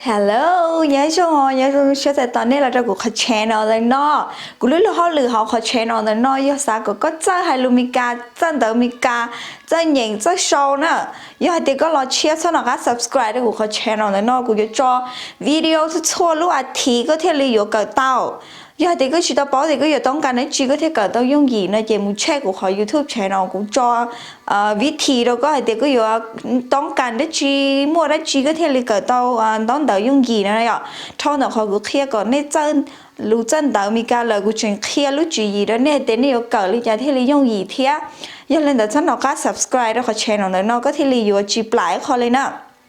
Hello, nyob zoo, nyob zoo siab txais tos nej los rau kuv qhov channel ntawm no. Kuv lub luag hauj lwm hauv qhov channel ntawm no yog xav kom koj txawj hais lus Meskas, txawj ntawv Meskas, txawj nyeem txawj sau na. Yog hais tias koj los tshiab txhob nco qab subscribe rau kuv qhov channel ntawm no, kuv yuav tso video txhua txhua lub as thiv koj thiaj li yuav kawm tau. Yog hais tias koj tsis tau paub tias koj yuav toob kas dab tsi koj thiaj kawm tau yooj yim no ces mus check kuv qhov YouTube channel, kuv tso vib thim rau koj hais tias koj yuav toob kas dab tsi, muaj dab tsi koj thiaj li kawm tau ntaub ntawv yooj yim no yom. Dhau ntawm qhov kuv qhia kom nej txawj lus txawj ntawv Meskas lawm, kuv tseem qhia lub tswv yim rau nej hais tias nej yuav kawm li cas thiaj li yooj yim thiab. Yog li ntawd txhob nco qab subscribe rau qhov channel ntawm no koj thiaj li yuav tsis plam ib qho li na.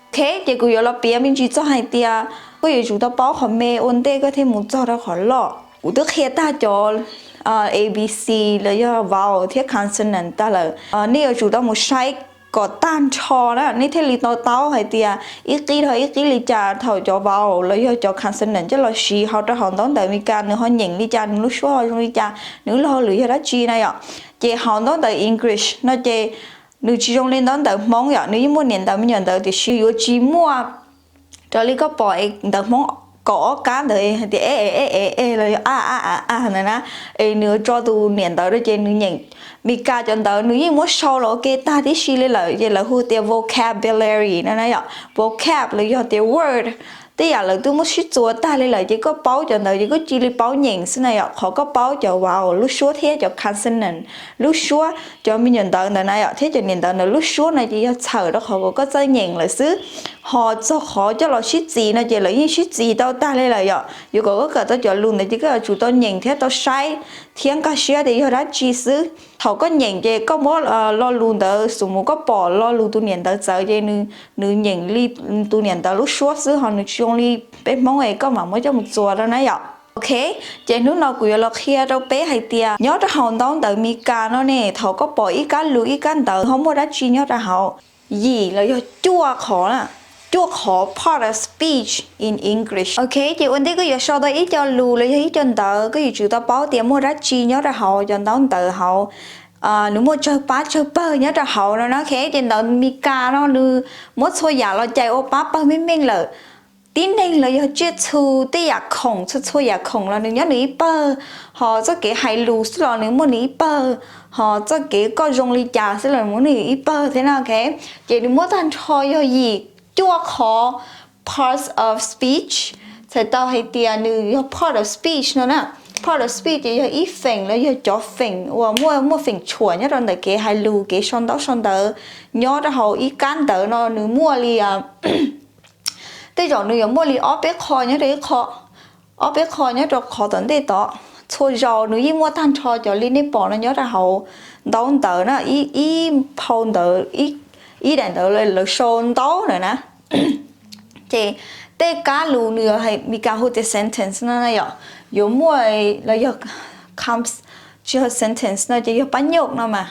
Ok, ces kuv yuav los piav me ntsis txog hais tias koj yuav tsum tau paub qhov me ua ntej koj thiaj mus txog rau qhov loj. Kuv twb qhia tag cov A B C los yog vowel thiab consonant tag lawm. Nej yuav tsum tau mus saib kom tag nrho na nej thiaj li to taub hais tias ib qib dhau ib qib li cas thaum cov vowel los yog cov consonant coj los siv hauv rau hauv ntaub ntawv Meskas nws ho nyeem li cas, nws lub suab ho zoo li cas, nws lub luag hauj lwm yog dab tsi na yom. Ces hauv ntaub ntawv English no ces nws tsis zoo li ntaub ntawv Hmoob yom, nws yeej muaj niam ntawv me nyuam ntawv tiam sis yuav tsis muaj raws li koj pom ntawv Hmoob kaum ob kab ntawd hais tias e e e e e los yog a a a a ntawd na. Es nws yuav tso tus niam ntawv rau ces nws nyeem. Meskas cov ntawv nws yeej muab sau los ua ke tag tib si li lawm ces lawv hu tias vocabulary no na yom, vocab los yog tias word, tej yam lawv twb muab sib txuas tag li lawm ces koj paub cov ntawd ces koj cia li paub nyeem xwb na yom. Qhov koj paub cov vowel lub suab thiab cov consonant lub suab, cov me nyuam ntawv ntawd na yom, thiab cov niam ntawv ntawd lub suab no ces yog txhawm rau qhov kom koj txawj nyeem lawm xwb. Ho txog qhov coj los sib txis no ces lawv yeej sib txis tau tag li lawm yom. Yuav kom koj kawm tau cov lus ntawd ces koj yuav tsum tau nyeem thiab tau saib thiab nkag siab tias yog dab tsi xwb. Thaum koj nyeem ces koj muab lo lus ntawd, xus mus koj pom lo lus tus niam ntawv txawv ces nws nyeem li tus niam ntawv lub suab xwb ho nws tsis zoo li peb Hmoob es koj mam muab coj mus txuas rau na yom. Ok, ces hnub no kuv yuav los qhia rau peb hais tias nyob rau hauv ntaub ntawv Meskas no ne, thaum koj pom ib kab lus ib kab ntawv ho muaj dab tsi nyob rau hauv, yim los yog cuaj qhov, cuaj qhov part of speech in English. Ok, ces ua ntej koj yuav sau tau ib co lus los yog ib co ntawv koj yuav tsum tau paub tias muaj dab tsi nyob rau hauv cov ntaub ntawv hauv. Nws muaj tsawg pab tsawg pawg nyob rau hauv no na. Ok, ces ntawv Meskas no nws muab txhua yam los cais ua pab pawg meej meej lawm. Tib neeg los yog tsiaj txhu, tej yam khoom, txhua txhua yam khoom los nws nyob nws ib pawg. Ho txoj kev hais lus xwb los nws muaj nws ib pawg. Ho txoj kev koj zoo li cas xwb los nws muaj nws ib pawg thiab na. Ok, ces nws muab tag nrho yog yim cuaj qhov parts of speech, txhais tau hais tias nws yog part of speech no na. Part of speech ces yog ib feem los yog cov feem uas muaj muaj feem tshuam nyob rau ntawm kev hais lus, kev sau ntaub sau ntawv. Nyob rau hauv ib kab ntawv no nws muaj li tej zaum nws yuav muaj li ob peb qho nyob rau ib qho, ob peb qho nyob rau qhov tom ntej tod. Txhua zaus nws yeej muaj tag nrho cov li nej pom no nyob rau hauv ntaub ntawv na, ib phau ntawv, ib daim ntawv lawv sau ntaub ntawd na. Ces tej kab lus nws yuav hais Meskas hu tias sentence no na yom, yuav muaj los yog tsis yog sentence no ces yog pab nyoj no mas.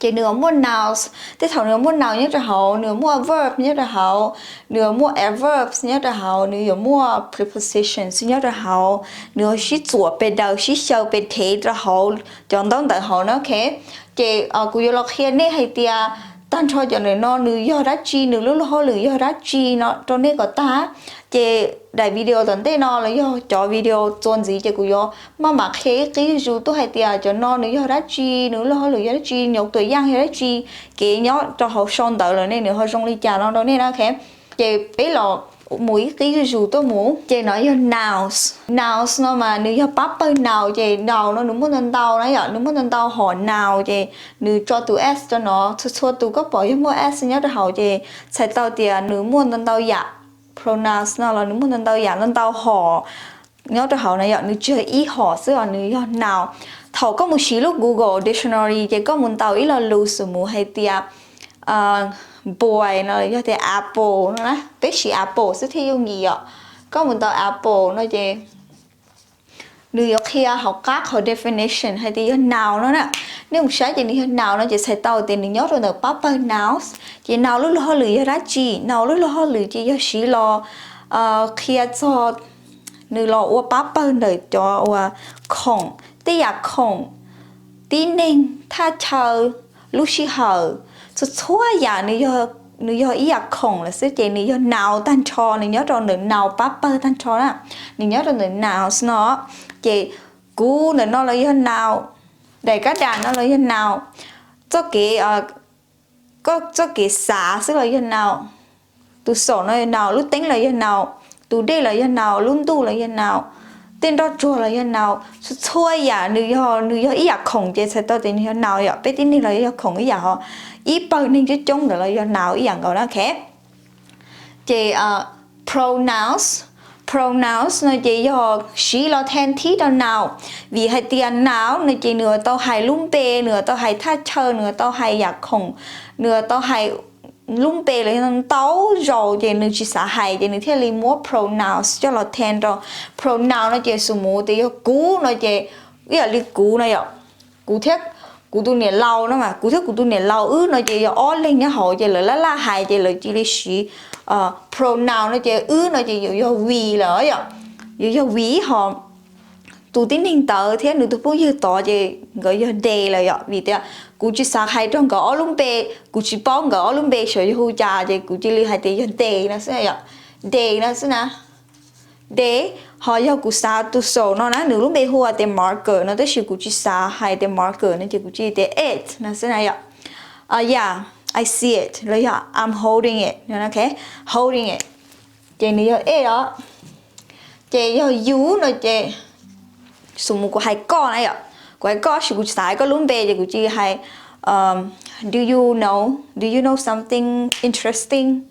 Ces nws yuav muaj nouns, tej thaum nws yuav muaj nouns nyob rau hauv, nws yuav muaj verb nyob rau hauv, nws yuav muaj adverbs nyob rau hauv, nws yuav muaj prepositions nyob rau hauv, nws yuav sib txuam pes daws sib xyaw pes thev rau hauv cov ntaub ntawv hauv na. Ok, ces kuv yuav los qhia nej hais tias tag nrho cov ntawm no nws yog dab tsi, nws lub luag hauj lwm yog dab tsi no rau nej kom tag. Ces daim video tom ntej no los yog cov video txuas ntxiv ces kuv yuav maj mam qhia ib qib zuj zus tuaj hais tias cov no nws yog dab tsi, nws lub luag hauj lwm yog dab tsi, nyob tus yaj yog dab tsi, kev nyob rau hauv sau ntawv lawm ne nws ho zoo li cas no rau nej na. Ok, ces peb los mus ib qib zuj zus tuaj mus. Ces no yog nouns. Nouns no mas nws yog pab pawg nouns, ces nouns no nws muaj ntau ntau na yom, nws muaj ntau ntau hom nouns, ces nws tso tus s rau no, txhua txhua tus koj pom yog muaj s nyob rau hauv ces txhais tau tias nws muaj ntau ntau yam. Pronouns no los nws muaj ntau ntau yam, ntau ntau hom nyob rau hauv na yom, nws tsis yog ib hom xwb os, nws yog nouns. Thaum koj mus siv lub Google Dictionary ces koj mus ntaus ib lo lus xus mus hais tias boy no yog tias apple no na, peb siv apple xwb thiaj yooj yim yom. Koj mus ntaus apple no ces nws yuav qhia hauv qab qhov definition hais tias yog nouns no na. Nej mus saib ces nws yog nouns no ces txhais tau tias nws nyob rau ntawm pab pawg nouns. Ces nouns lub luag hauj lwm yog dab tsi? Nouns lub luag hauj lwm ces yog siv los qhia txog, nws los ua pab pawg ntawm cov uas khoom, tej yam khoom, tib neeg, thaj chaw, lub sij hawm, txhua txhua yam nws yog nws yog ib yam khoom lawm xwb ces nws yog noun tag nrho, nws nyob rau ntawm noun pab pawg tag nrho na, nws nyob rau ntawm nouns no. Ces kuv ntawm no los yog noun, daim kab das no los yog noun, txoj kev, koj txoj kev xav xwb los yog noun, tus xaum no yog noun, lub teeb los yog noun, tus dej los yog noun, lub ntuj los yog noun, tej nroj tsuag los yog noun, txhua txhua yam nws yog, nws yog ib yam khoom ces txhais tau tias nws yog noun yom. Peb tib neeg los yog khoom ib yam hos, ib pawg neeg coob coob ntawd los yog noun ib yam nkaus na, ok. Ces pronouns, pronouns no ces yog siv los then thib rau noun, vim hais tias noun no ces nws yuav tau hais lub npe, nws yuav tau hais thaj chaw, nws yuav tau hais yam khoom, nws yuav tau hais lub npe los yog ntau zaus ces nws tsis xav hais ces nws thiaj li muab pronouns coj los then rau. Pronoun no ces xus mus tias yog kuv no ces ib yam li kuv no yom, kuv thiab kuv tus niam laus no mas, kuv thiab kuv tus niam laus wb no ces yog ob leeg nyob hauv ces lawv laj laj hais ces lawv cia li siv pronoun no ces wb no ces yuav yog we lawm yom, yuav yog we hos tus tib neeg ntawd thiab nws tus phooj ywg tod ces nkawd yog they lawm yom. Vim tias kuv tsis xav hais rau nkawd ob lub npe, kuv tsis paub nkawd ob lub npe xyov yog hu cas ces kuv cia li hais tias yog they no xwb yom, they no xwb na. They, ho yog kuv xav tus xaum no na, nws lub npe hu tias Marker no tab sis kuv tsis xav hais tias Marker no ces kuv cia li tias it no xwb na yom. Yeah, I see it los yog I'm holding it, holding it, ces nws yog it os. Ces yog you no ces xus mus kuv hais koj na yom, kuv hais koj tab sis kuv tsis xav hais koj lub npe ces kuv cia li hais do you know, do you know something interesting?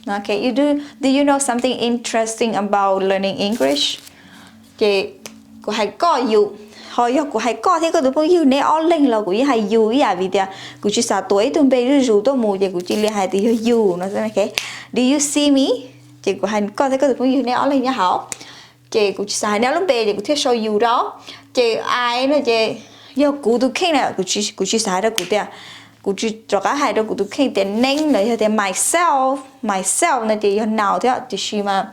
Do you know something interesting about learning English? Ces kuv hais koj yus, ho yog kuv hais koj thiab koj tus phooj ywg neb ob leeg los kuv yeej hais yus ib yam vim tias kuv tsis xav tuav ib tug npe zuj zus tuaj mus ces kuv cia li hais tias yog yus no xwb. Do you see me? Ces kuv hais koj thiab koj tus phooj ywg neb ob leeg nyob hauv, ces kuv tsis xav hais neb ob lub npe ces kuv thiaj sau yus rau. Ces I no ces yog kuv tus kheej na, kuv tsis xav hais rau kuv tias, kuv tsis rov qab hais rau kuv tus kheej tias neb los yog tias myself, myself no ces yog noun thiab tiam sis mas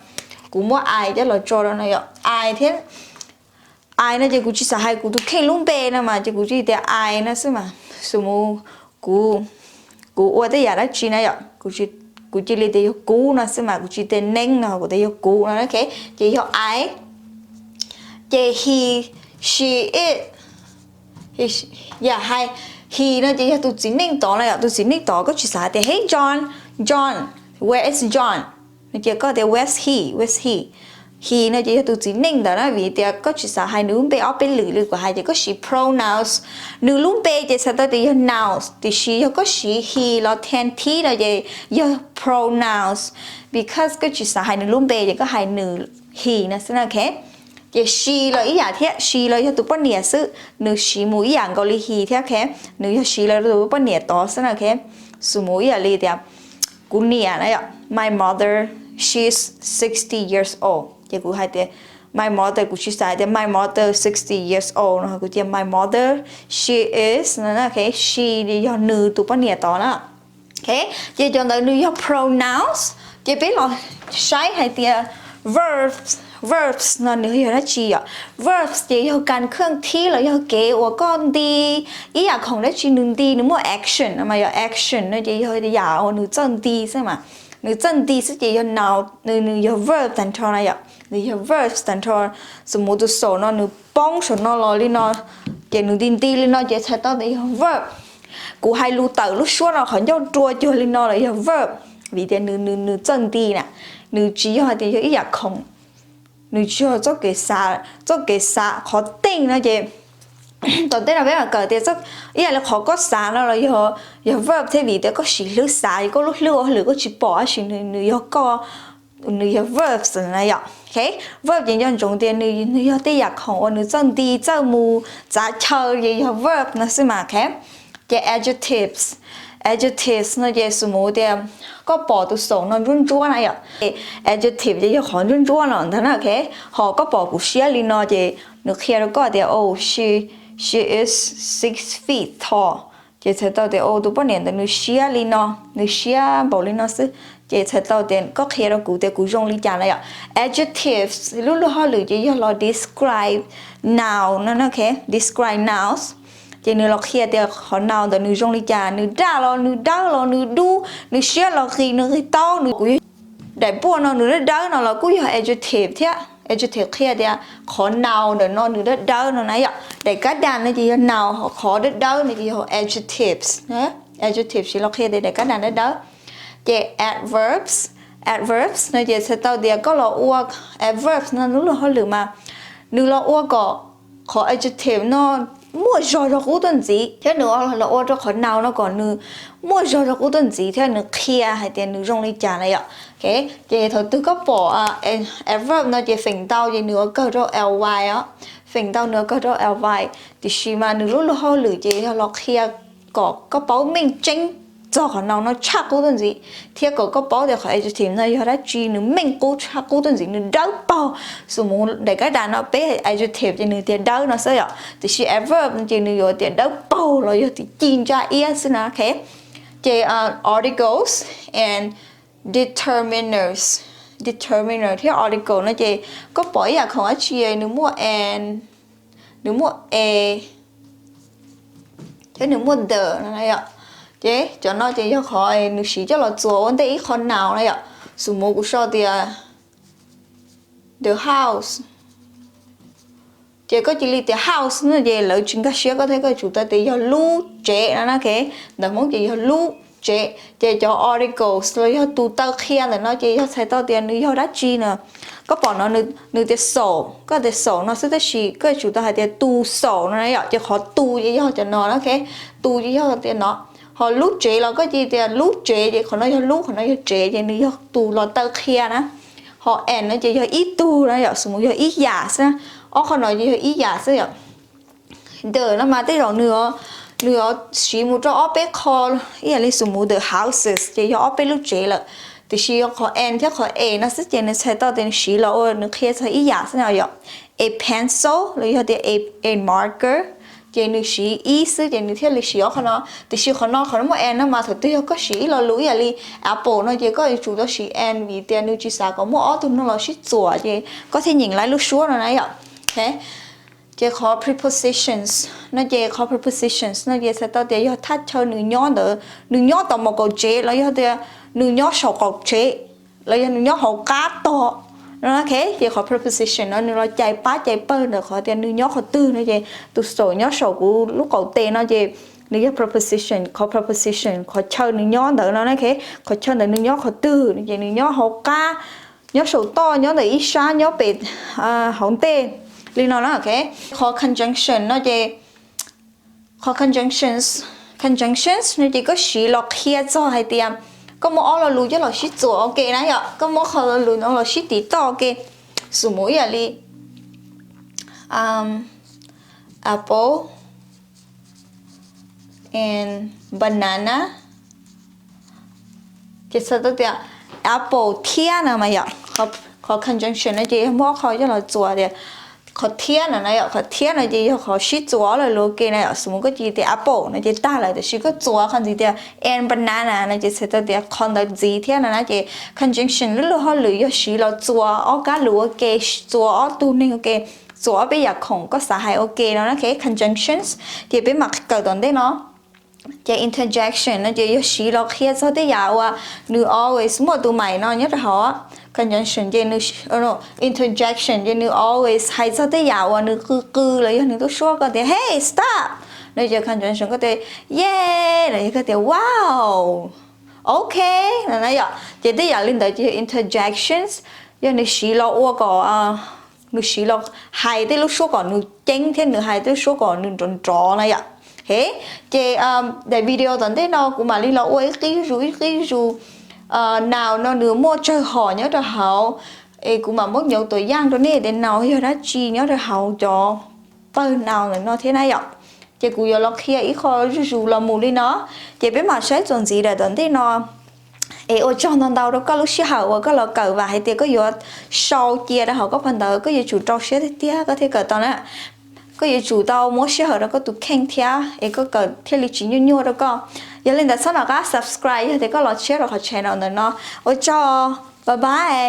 kuv muab I coj los tso rau no yom, I thiab I no ces kuv tsis xav hais kuv tus kheej lub npe no mas ces kuv cia li tias I no xwb mas. Xus mus kuv, kuv ua tej yam dab tsi na yom, kuv cia li tias yog kuv no xwb mas, kuv tsis tias neb no, kuv tias yog kuv no, ok. Ces yog I. Ces he, she, it, yam hais he no ces yog tus txiv neej tod no yom, tus txiv neej tod koj tsis xav tias hey John, John, where is John? No ces koj tias where's he, where's he? He no ces yog tus txiv neej ntawd na, vim tias koj tsis xav hais nws lub npe ob peb lwm li kuv hais ces koj siv pronouns. Nws lub npe ces txhais tau tias yog nouns, tiam sis yog koj siv he los then thib no ces yog pronouns. Because koj tsis xav hais nws lub npe ces koj hais nws, he no xwb na, ok. Ces she los ib yam thiab, she los yog tus poj niam xwb, nws siv mus ib yam nkaus li he thiab, ok. Nws yog she los tus poj niam tod xwb na, ok. Xus mus ib yam li tias kuv niam na yom, my mother, she's sixty years old, ces kuv hais tias my mother, kuv tsis xav hais tias my mother sixty years old no, kuv tias my mother, she is, ok, she yog nws tus poj niam tod na. Ok, ces cov ntawd nws yog pronouns. Ces peb los saib hais tias verbs, verbs no nws yog dab tsi yom? Verbs ces yog kas khaj thib los yog kev uas koj nti ib yam khoom dab tsi nws nti, nws muaj action no mas yog action no ces yog yam uas nws txawj nti xwb mas. Nws txawj nti xwb ces yog nouns, nws yog verb tag nrho na yom, nws yog verbs tag nrho. Xus mus tus xaum no nws poob saum no los li no, ces nws nti nti li no ces txhais tau tias yog verb. Kuv hais lus tawm lub suab no qhov ncauj rua cuag li no los yog verb, vim tias nws, nws txawj nti na, nws tsis yog hais tias yog ib yam khoom, nws tsis yog txoj kev xav, txoj kev xav qhov teej no ces tom tej no peb mam kawm tias ib yam li qhov koj xav no los yog, yog verb thiab, vim tias koj siv hlwb xav, koj lub hlwb ua hauj lwm koj tsis pom tab sis nws yog koj, nws yog verbs na yom. Ok, verb ces nco ntsoov tias nws, nws yog tej yam khoom uas nws txawj nti txawj mus txav chaw ces yog verb no xwb mas, ok. Ces adjectives, adjectives no ces xus mus tias koj pom tus xaum no ntsuab ntsuab na yom, adjective ces yog qhov ntsuab ntsuab no ntag na, ok. Ho koj pom kuv siab li no ces nws qhia rau koj tias oh she, she is six feet tall, ces txhais tau tias oh tus poj niam ntawd nws siab li no, nws siab npaum li no xwb, ces txhais tau tias koj qhia rau kuv tias kuv zoo li cas na yom. Adjectives lub luag hauj lwm ces yog los describe noun no, ok, describe nouns. Ces nws los qhia tias qhov noun ntawd nws zoo li cas, nws daj los nws dawb los nws dub, nws siab los qis nws qis taub, nws kuj yog daim puaj no nws dawb dawb no los kuj yog adjective thiab. Adjective qhia tias qhov noun ntawm no nws dawb dawb no na yom. Daim kab das no ces yog noun, qhov dawb dawb no ces yog adjectives. Adjective siv los qhia tias daim kab das dawb dawb. Ces adverbs, adverbs no ces txhais tau tias koj los ua, adverbs no lub luag hauj lwm mas nws los ua kom qhov adjective no muaj zog rau qub tuaj ntxiv thiab nws los ua rau qhov noun no kom nws muaj zog rau qub tuaj ntxiv thiab nws qhia hais tias nws zoo li cas na yom. Ces thaum twg koj pom adverb no ces feem ntau ces nws yuav kawg rau ly os, feem ntau nws yuav kawg rau ly, tiam sis mas nws lub luag hauj lwm ces yog los qhia kom koj paub meej tseeb txog qhov noun no tshaj qub tuaj ntxiv thiab kom koj paub tias qhov adjective no yog dab tsi, nws meej qub tshaj qub tuaj ntxiv, nws dawb paug. Xws mus daim kab das no peb adjective ces nws tias dawb no xwb yom, tiam sis adverb ces nws yuav tias dawb paug los yog tias ci ntsa iab xwb na. Ces articles and determiners, determiner thiab article no ces koj pom ib yam khoom dab tsi nws muaj an, nws muaj a thiab nws muaj the no na yom. Ces cov no ces yog qhov nws siv coj los txuas ua ntej ib qho noun na yom. Xws mus kuv sau tias the house, ces koj cia li tias house no ces lawv tsis nkag siab koj thiab koj yuav tsum tau tias yog lub tsev no na. Ntawv Hmoob ces yog lub tsev. Ces cov articles los yog tus taw qhia ntawm no ces yog txhais tau tias nws yog dab tsi na. Koj pom no nws tias xaum, koj tias xaum no xwb tab sis koj yuav tsum tau hais tias tus xaum no na yom. Ces qhov tus ces yog cov no na, tus ces yog tias no. Ho lub tsev los koj cia li tias lub tsev ces qhov no yog lub, qhov no yog tsev ces nws yog tus los taw qhia na. Ho an no ces yog ib tug na yom, xws mus yog ib yam xwb na. Ob qho no ces yog ib yam xwb yom. The no mas tej zaum nws, nws yuav siv mus rau ob peb qho ib yam li xws mus the houses ces yog ob peb lub tsev lawm. Tiam sis yog qhov an thiab qhov a no xwb ces nws txhais tau tias nws siv los ua nws qhia txog ib yam xwb na yom. A pencil los yog tias a marker, ces nws siv ib xwb ces nws thiaj li siv ob qho no. Tiam sis qhov no qhov muaj an no mas thaum twg yog koj siv ib lo lus ib yam li apple no ces koj yuav tsum tau siv an vim tias nws tsis xav kom muaj ob tug no los sib txuas ces koj thiaj nyeem laib lub suab no na yom. Ces qhov prepositions no ces qhov prepositions no ces txhais tau tias yog thaj chaw nws nyob ntawd, nws nyob tom mus kaum tsev los yog tias nws nyob saum qaum tsev los yog nws nyob hauv qab tog no. Ces qhov preposition no nws los cais pab cais pawg ntawm qhov tias nws nyob qhov twg no ces tus xaum nyob saum kuv lub qaum tes no ces nws yog preposition, qhov preposition qhov chaw nws nyob ntawd no na. Qhov chaw ntawd nws nyob qhov twg no ces nws nyob hauv qab, nyob saum toj, nyob ntawm ib sab, nyob pem, hauv ntej li no na. Qhov conjunction no ces qhov conjunctions, conjunctions no ces koj siv los qhia txog hais tias koj muab ob lo lus coj los sib txuas ua ke na yom, koj muab qhov lo lus no los sib tiv toj ua ke. Xws mus ib yam li apple and banana, ces txhais tau tias apple thiab no mas yom. Qhov conjunction no ces yog muab ob qho coj los txuas tias qhov thiab no na yom, qhov thiab no ces yog qhov sib txuas ob lo lus ua ke na yom. Xws mus koj cia li tias apple no ces tag lawm, tiam sis koj txuas qhov ntxiv tias and banana no ces txhais tau tias qhov ntawd ntxiv thiab no na. Ces conjunction lub luag hauj lwm yog siv los txuas ob kab lus ua ke, txuas ob tug neeg ua ke, txuas ob peb yam khoom koj xav hais ua ke no na. Conjunctions ces peb mam kawm tom ntej no. Ces interjection no ces yog siv los qhia txog tej yam uas nws always muaj tus mais no nyob rau hauv. Conjunction ces nws, interjection ces nws always hais txog tej yam uas nws qw qw los yog nws tub suab koj tias hey, stop no ces conjunction koj tias yeah los yog koj tias wow, ok no na yom. Ces tej yam li ntawd ces yog interjections, yog nws siv los ua kom, nws siv los hais tej lub suab kom nws ceeb thiab nws hais tej lub suab kom nws nrov nrov na yom. Ces daim video tom ntej no kuv mam li los ua ib qib zuj zus ib qib zuj zus. Noun no nws muaj tsawg hom nyob rau hauv, es kuv mam muab nyob tua yaj rau nej tias noun yog dab tsi nyob rau hauv cov pawg noun ntawm no thiab na yom. Ces kuv yuav los qhia ib qho zuj zus los mus li no, ces peb mam saib txuas ntxiv daim tom ntej no. Es ua tsaug ntau ntau rau koj lub sij hawm uas koj los kawm, vam hais tias koj yuav sau cia rau hauv koj phau ntawv, koj yuav tsum rau siab tiag tiag koj thiaj kawm tau na. Koj yuav tsum tau muab sij hawm rau koj tus kheej thiab es koj kawm thiaj li tsis nyuaj nyuaj rau koj. Yog li ntawd txhob nco qab subscribe yog tias koj los tshiab rau qhov channel ntawm no. Ua tsaug, bye bye.